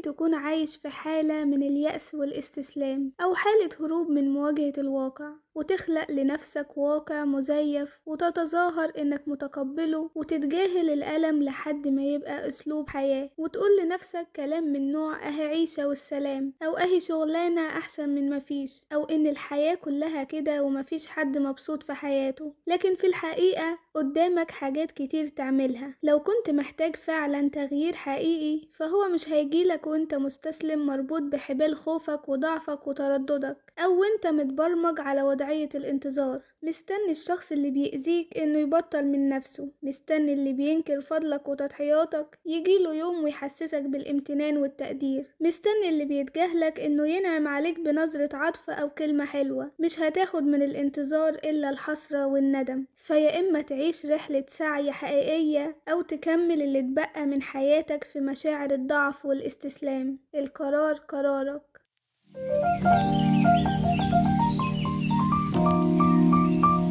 تكون عايش في حالة من اليأس والاستسلام أو حالة هروب من مواجهة الواقع، وتخلق لنفسك واقع مزيف وتتظاهر إنك متقبله وتتجاهل الألم لحد ما يبقى أسلوب حياة، وتقول لنفسك كلام من نوع أهي عيشة والسلام، أو أهي شغلانة أحسن من مفيش، أو إن الحياة كلها كده ومفيش حد مبسوط في حياته. لكن في الحقيقة قدامك حاجات كتير تعملها. لو كنت محتاج فعلا تغيير حقيقي فهو مش هيجيلك وانت مستسلم مربوط بحبال خوفك وضعفك وترددك، أو وانت متبرمج على وضعية الانتظار، مستني الشخص اللي بيأذيك انه يبطل من نفسه، مستني اللي بينكر فضلك وتضحياتك يجيله يوم ويحسسك بالامتنان والتقدير، مستني اللي بيتجاهلك انه ينعم عليك بنظرة عطف أو كلمة حلوة. مش هتاخد من الانتظار إلا الحسرة والندم. فيا إما تعيش رحلة سعي حقيقية أو تكمل اللي اتبقى من حياتك في مشاعر الضعف والاستسلام. القرار قرارك.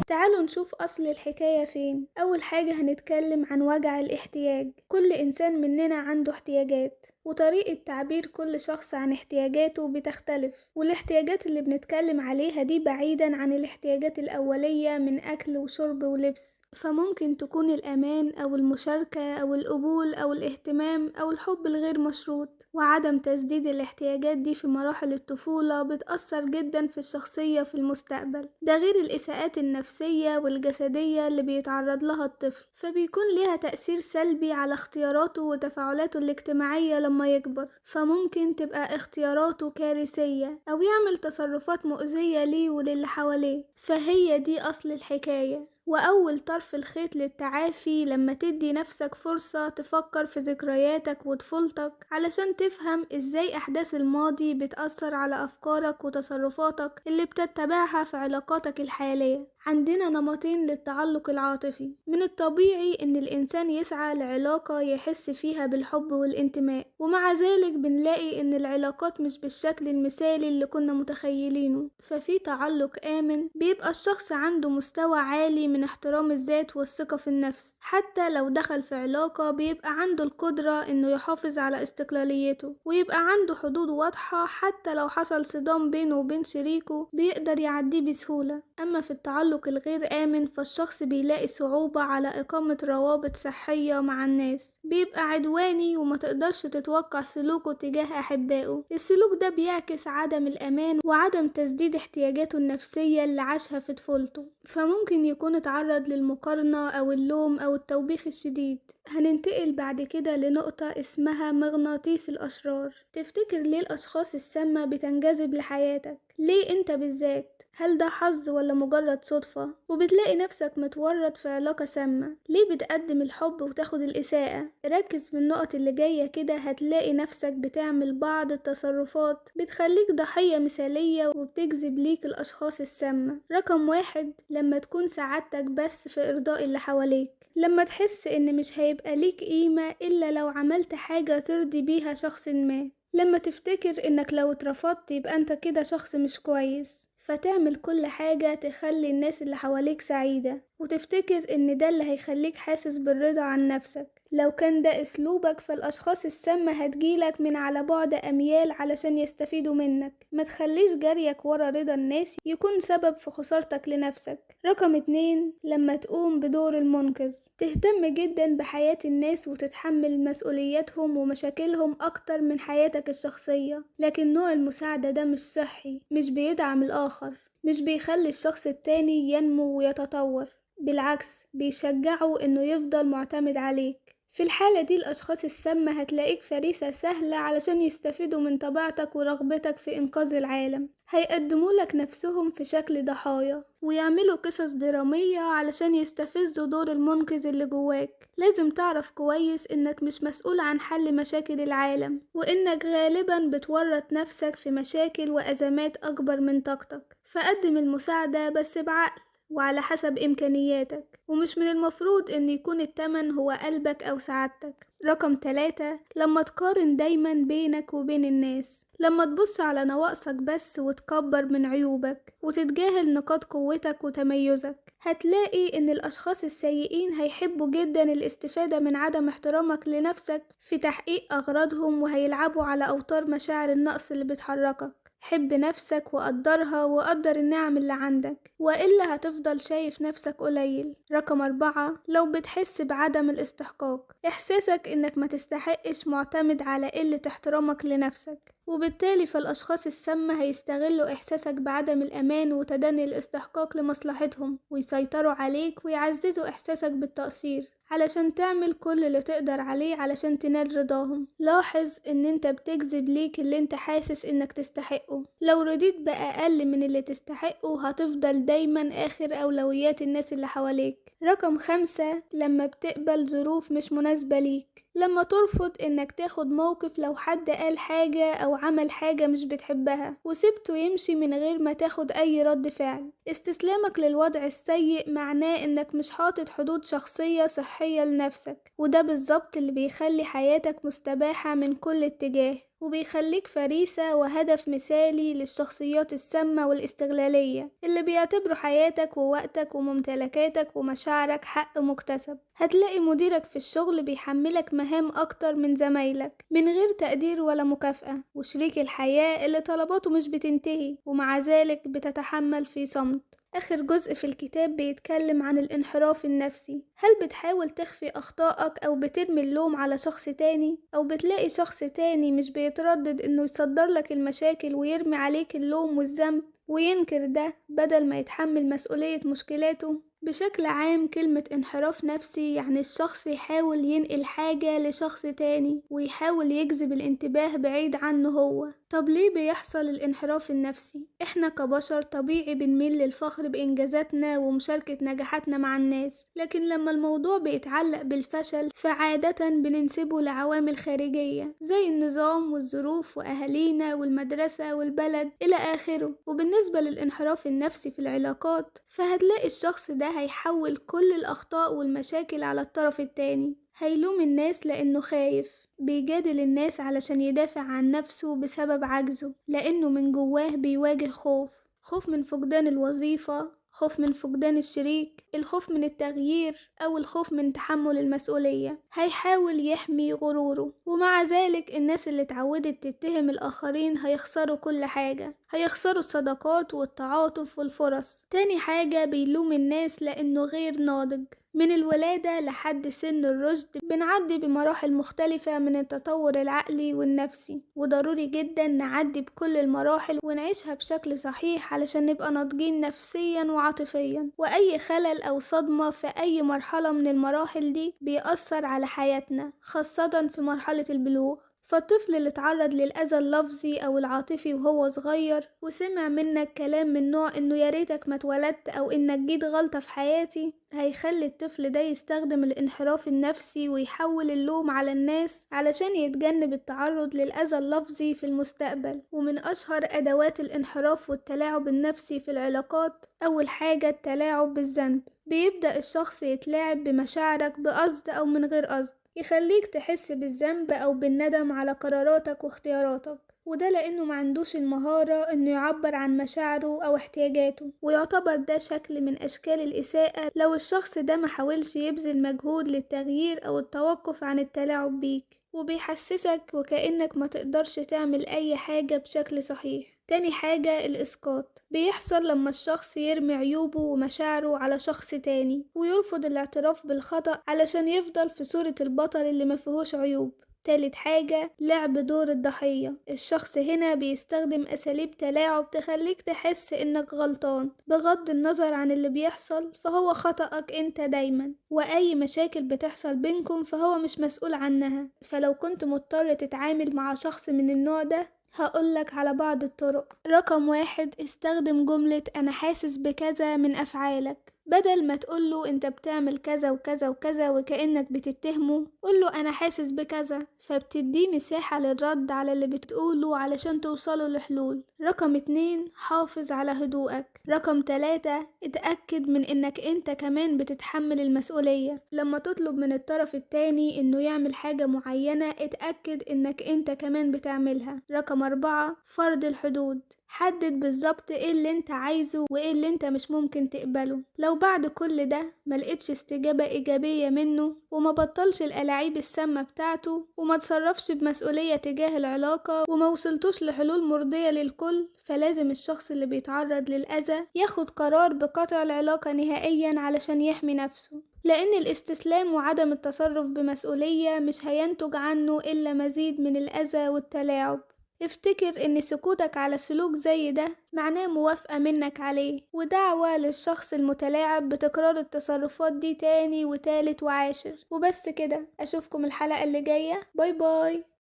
تعالوا نشوف أصل الحكاية فين. أول حاجة هنتكلم عن وجع الاحتياج. كل إنسان مننا عنده احتياجات، وطريقة تعبير كل شخص عن احتياجاته بتختلف، والاحتياجات اللي بنتكلم عليها دي بعيدا عن الاحتياجات الأولية من أكل وشرب ولبس، فممكن تكون الأمان أو المشاركة أو القبول أو الاهتمام أو الحب الغير مشروط. وعدم تسديد الاحتياجات دي في مراحل الطفولة بتأثر جدا في الشخصية في المستقبل، ده غير الإساءات النفسية والجسدية اللي بيتعرض لها الطفل، فبيكون لها تأثير سلبي على اختياراته وتفاعلاته الاجتماعية لما يكبر، فممكن تبقى اختياراته كارثية أو يعمل تصرفات مؤذية ليه وللي حواليه. فهي دي أصل الحكاية وأول طرف الخيط للتعافي، لما تدي نفسك فرصة تفكر في ذكرياتك وطفولتك علشان تفهم إزاي أحداث الماضي بتأثر على أفكارك وتصرفاتك اللي بتتبعها في علاقاتك الحالية. عندنا نمطين للتعلق العاطفي. من الطبيعي إن الإنسان يسعى لعلاقة يحس فيها بالحب والانتماء، ومع ذلك بنلاقي إن العلاقات مش بالشكل المثالي اللي كنا متخيلينه. ففي تعلق آمن بيبقى الشخص عنده مستوى عالي من احترام الذات والثقة في النفس، حتى لو دخل في علاقة بيبقى عنده القدرة إنه يحافظ على استقلاليته، ويبقى عنده حدود واضحة، حتى لو حصل صدام بينه وبين شريكه بيقدر يعديه بسهولة. أما في التعلق الغير آمن فالشخص بيلاقي صعوبة على إقامة روابط صحية مع الناس، بيبقى عدواني وما تقدرش تتوقع سلوكه تجاه أحبائه. السلوك ده بيعكس عدم الأمان وعدم تسديد احتياجاته النفسية اللي عاشها في طفولته، فممكن يكون اتعرض للمقارنة أو اللوم أو التوبيخ الشديد. هننتقل بعد كده لنقطة اسمها مغناطيس الأشرار. تفتكر ليه الأشخاص السامة بتنجذب لحياتك؟ ليه انت بالذات؟ هل ده حظ ولا مجرد صدفة؟ وبتلاقي نفسك متورط في علاقة سامة. ليه بتقدم الحب وتاخد الإساءة؟ ركز في النقط اللي جاية كده، هتلاقي نفسك بتعمل بعض التصرفات بتخليك ضحية مثالية وبتجذب ليك الأشخاص السامة. رقم 1، لما تكون سعادتك بس في إرضاء اللي حواليك، لما تحس إن مش هيبقى ليك قيمة إلا لو عملت حاجة ترضي بيها شخص ما، لما تفتكر إنك لو اترفضت يبقى أنت كده شخص مش كويس، فتعمل كل حاجة تخلي الناس اللي حواليك سعيدة، وتفتكر إن ده اللي هيخليك حاسس بالرضا عن نفسك. لو كان ده أسلوبك فالأشخاص السامة هتجيلك من على بعد أميال علشان يستفيدوا منك. ما تخليش جريك ورا رضا الناس يكون سبب في خسارتك لنفسك. رقم 2، لما تقوم بدور المنقذ، تهتم جدا بحياة الناس وتتحمل مسؤولياتهم ومشاكلهم أكتر من حياتك الشخصية، لكن نوع المساعدة ده مش صحي، مش بيدعم الآخر، مش بيخلي الشخص التاني ينمو ويتطور، بالعكس بيشجعه إنه يفضل معتمد عليك. في الحالة دي الأشخاص السامة هتلاقيك فريسة سهلة علشان يستفيدوا من طبيعتك ورغبتك في إنقاذ العالم، هيقدموا لك نفسهم في شكل ضحايا ويعملوا قصص درامية علشان يستفزوا دور المنقذ اللي جواك. لازم تعرف كويس إنك مش مسؤول عن حل مشاكل العالم، وإنك غالبا بتورط نفسك في مشاكل وأزمات أكبر من طاقتك، فقدم المساعدة بس بعقل. وعلى حسب إمكانياتك، ومش من المفروض إن يكون التمن هو قلبك أو سعادتك. رقم 3، لما تقارن دايما بينك وبين الناس، لما تبص على نواقصك بس وتكبر من عيوبك وتتجاهل نقاط قوتك وتميزك، هتلاقي إن الأشخاص السيئين هيحبوا جدا الاستفادة من عدم احترامك لنفسك في تحقيق أغراضهم، وهيلعبوا على أوتار مشاعر النقص اللي بتحركك. حب نفسك وقدرها وقدر النعم اللي عندك، وإلا هتفضل شايف نفسك قليل. رقم 4، لو بتحس بعدم الاستحقاق، إحساسك إنك ما تستحقش معتمد على قلة احترامك لنفسك، وبالتالي فالأشخاص السامة هيستغلوا إحساسك بعدم الأمان وتدني الاستحقاق لمصلحتهم، ويسيطروا عليك ويعززوا إحساسك بالتقصير علشان تعمل كل اللي تقدر عليه علشان تنال رضاهم. لاحظ إن انت بتجذب ليك اللي انت حاسس إنك تستحقه، لو رضيت بأقل من اللي تستحقه هتفضل دايما آخر أولويات الناس اللي حواليك. رقم 5، لما بتقبل ظروف مش مناسبة ليك، لما ترفض إنك تاخد موقف لو حد قال حاجة أو عمل حاجة مش بتحبها وسبته يمشي من غير ما تاخد أي رد فعل. استسلامك للوضع السيء معناه إنك مش حاطط حدود شخصية صحية لنفسك، وده بالظبط اللي بيخلي حياتك مستباحة من كل اتجاه، وبيخليك فريسة وهدف مثالي للشخصيات السامة والاستغلالية اللي بيعتبروا حياتك ووقتك وممتلكاتك ومشاعرك حق مكتسب. هتلاقي مديرك في الشغل بيحملك مهام أكتر من زمايلك من غير تقدير ولا مكافأة، وشريك الحياة اللي طلباته مش بتنتهي ومع ذلك بتتحمل في صمت. آخر جزء في الكتاب بيتكلم عن الانحراف النفسي. هل بتحاول تخفي أخطائك أو بترمي اللوم على شخص تاني، أو بتلاقي شخص تاني مش بيتردد إنه يصدر لك المشاكل ويرمي عليك اللوم والذنب وينكر ده بدل ما يتحمل مسؤولية مشكلاته؟ بشكل عام كلمة انحراف نفسي يعني الشخص يحاول ينقل حاجة لشخص تاني ويحاول يجذب الانتباه بعيد عنه هو. طب ليه بيحصل الانحراف النفسي؟ احنا كبشر طبيعي بنميل للفخر بإنجازاتنا ومشاركة نجاحاتنا مع الناس، لكن لما الموضوع بيتعلق بالفشل فعادة بننسبه لعوامل خارجية زي النظام والظروف وأهالينا والمدرسة والبلد إلى آخره. وبالنسبة للانحراف النفسي في العلاقات فهتلاقي الشخص ده هيحول كل الأخطاء والمشاكل على الطرف التاني، هيلوم الناس لأنه خايف، بيجادل الناس علشان يدافع عن نفسه بسبب عجزه، لأنه من جواه بيواجه خوف، خوف من فقدان الوظيفة، خوف من فقدان الشريك، الخوف من التغيير، أو الخوف من تحمل المسؤولية. هيحاول يحمي غروره، ومع ذلك الناس اللي اتعودت تتهم الآخرين هيخسروا كل حاجة، هيخسروا الصداقات والتعاطف والفرص. تاني حاجة بيلوم الناس لأنه غير ناضج. من الولادة لحد سن الرشد بنعدي بمراحل مختلفة من التطور العقلي والنفسي، وضروري جدا نعدي بكل المراحل ونعيشها بشكل صحيح علشان نبقى ناضجين نفسيا وعاطفيا. وأي خلل أو صدمة في أي مرحلة من المراحل دي بيأثر على حياتنا، خاصة في مرحلة البلوغ. فالطفل اللي اتعرض للأذى اللفظي أو العاطفي وهو صغير وسمع منك كلام من نوع إنه يا ريتك ما اتولدت أو إنك جيت غلطة في حياتي، هيخلي الطفل ده يستخدم الانحراف النفسي ويحول اللوم على الناس علشان يتجنب التعرض للأذى اللفظي في المستقبل. ومن أشهر أدوات الانحراف والتلاعب النفسي في العلاقات أول حاجة التلاعب بالذنب. بيبدأ الشخص يتلاعب بمشاعرك بقصد أو من غير قصد، يخليك تحس بالذنب أو بالندم على قراراتك واختياراتك، وده لأنه ما عندوش المهارة إنه يعبر عن مشاعره أو احتياجاته، ويعتبر ده شكل من أشكال الإساءة لو الشخص ده ما حاولش يبذل مجهود للتغيير أو التوقف عن التلاعب بيك، وبيحسسك وكأنك ما تقدرش تعمل أي حاجة بشكل صحيح. تاني حاجة الإسقاط، بيحصل لما الشخص يرمي عيوبه ومشاعره على شخص تاني ويرفض الاعتراف بالخطأ علشان يفضل في صورة البطل اللي مفيهوش عيوب. تالت حاجة لعب دور الضحية، الشخص هنا بيستخدم أساليب تلاعب تخليك تحس إنك غلطان بغض النظر عن اللي بيحصل، فهو خطأك أنت دايما، وأي مشاكل بتحصل بينكم فهو مش مسؤول عنها. فلو كنت مضطر تتعامل مع شخص من النوع ده هقولك على بعض الطرق. رقم 1، استخدم جملة أنا حاسس بكذا من أفعالك. بدل ما تقوله انت بتعمل كذا وكذا وكذا وكأنك بتتهمه، قوله انا حاسس بكذا، فبتديه مساحة للرد على اللي بتقوله علشان توصلوا لحلول. رقم 2، حافظ على هدوءك. رقم 3، اتأكد من انك انت كمان بتتحمل المسؤولية. لما تطلب من الطرف التاني انه يعمل حاجة معينة، اتأكد انك انت كمان بتعملها. رقم 4، فرض الحدود. حدد بالظبط ايه اللي انت عايزه وايه اللي انت مش ممكن تقبله. لو بعد كل ده ملقتش استجابة ايجابية منه وما بطلش الألاعيب السامة بتاعته وما تصرفش بمسؤولية تجاه العلاقة وما وصلتوش لحلول مرضية للكل، فلازم الشخص اللي بيتعرض للأذى ياخد قرار بقطع العلاقة نهائيا علشان يحمي نفسه، لأن الاستسلام وعدم التصرف بمسؤولية مش هينتج عنه إلا مزيد من الأذى والتلاعب. افتكر ان سكوتك على سلوك زي ده معناه موافقة منك عليه ودعوة للشخص المتلاعب بتكرار التصرفات دي تاني وتالت وعاشر. وبس كده، اشوفكم الحلقة اللي جاية. bye bye.